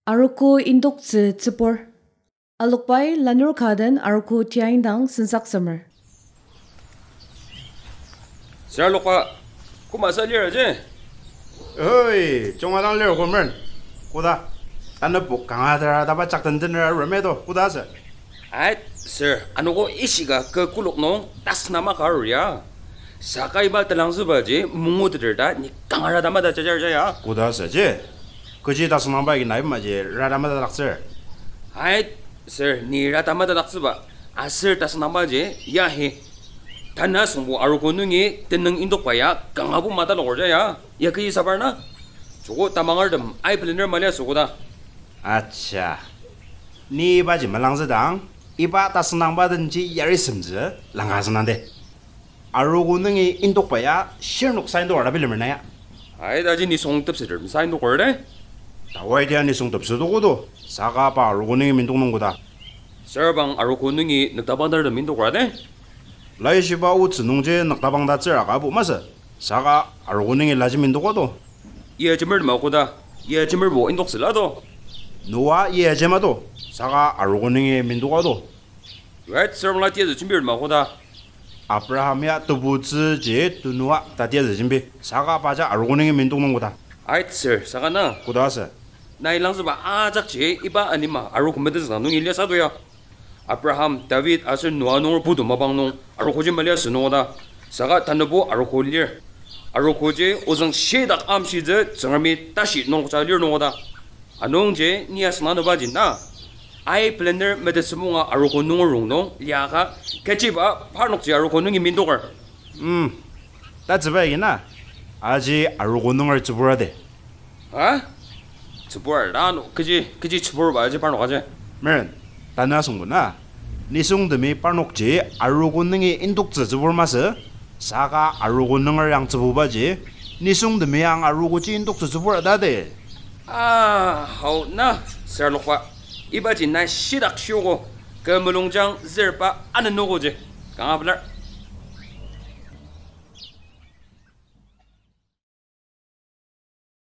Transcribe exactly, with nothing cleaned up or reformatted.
Arogo indoktsü tsübur. Alokbai lanur ka den arogo tia indang sensaksemer. Sir Alokba, koma sa lir aji? Oi, junga dang lir ko mern. Koda, tanübo kanga tera taba jakten tener arur meto, koda sü? Ai, sir, anogo ishika kü kolok nung tasünama ka arur ya. Saka iba telangzübaji munguteter ta ni kangara tamata jajar ja ya. Koda sü ji? Kechi tasünangba agi nai maji rara tamata daktsür? Ai, sir, ni rara tamata daktsüba. Aser tasünangbaji, ya hi. Tanü asüngbo arogo nungi tenüng indokba ya kangabo mataloker ja ya. Ya kechi sabar na? Joko tamangertem ai pelener mali asü koda. Acha. Ni ibaji melangzüdang, iba tasünangba denji yarisemtsü langka asüngdang de. Arogo nungi indokba ya shirnok sign dokar ta bilemer na ya. Ai, taji nisung tepseter sign dokar de. Tawai tia nisung tepsedokodo, saka pa arogo nungi mindok nung koda. Sir, bang arogo nungi nüktabang tatem indokra de. Laishiba otsü nungji nüktabang tatsür aka apu masü, saka arogo nungi laji mindoka do. Iya jemer tema koda, iya jemerbo indoktsüla do. Noa iya jema do, saka arogo nungi mindoka do. Right, sir, bangla tiazü jembir tema koda. Abraham ya tebutsüji tenua ta tiazü jembi, saka paja arogo nungi mindok nung koda. Right, sir, saka na? Koda sü? Nai langzüba ajakji iba anema arogo metenzüka nungi liasü to ya. Abraham, David aser Noa nunger putu mapang nung arogoji maliasü nung koda. Saka tanübo arogo lir. Arogoji ozüng shitak amshitsü Tsüngremi tashi nungja lir nung koda. Anungji ni asüngdanübaji na, ai pelener metetsemunga arogo nunger rongnung liaka, kechiba parnokji arogo nungi mindoker. Hmm, tatsüba agi na, aji arogo nunger tsübura de. A? Tsübur ta ano, kechi, kechi tsüburba aji parnok aji? Meren, tanü asüngbo na, nisungtemi parnokji arogo nungi indoktsü tsübur masü, saka arogo nunger yangtsübubaji, nisungtemi ang arogoji indoktsü tsübur ta de. A, hau na, Sir Alokba, ibaji na shitak shiogo, kü mulungjang zürba anenogoji, kanga pelar.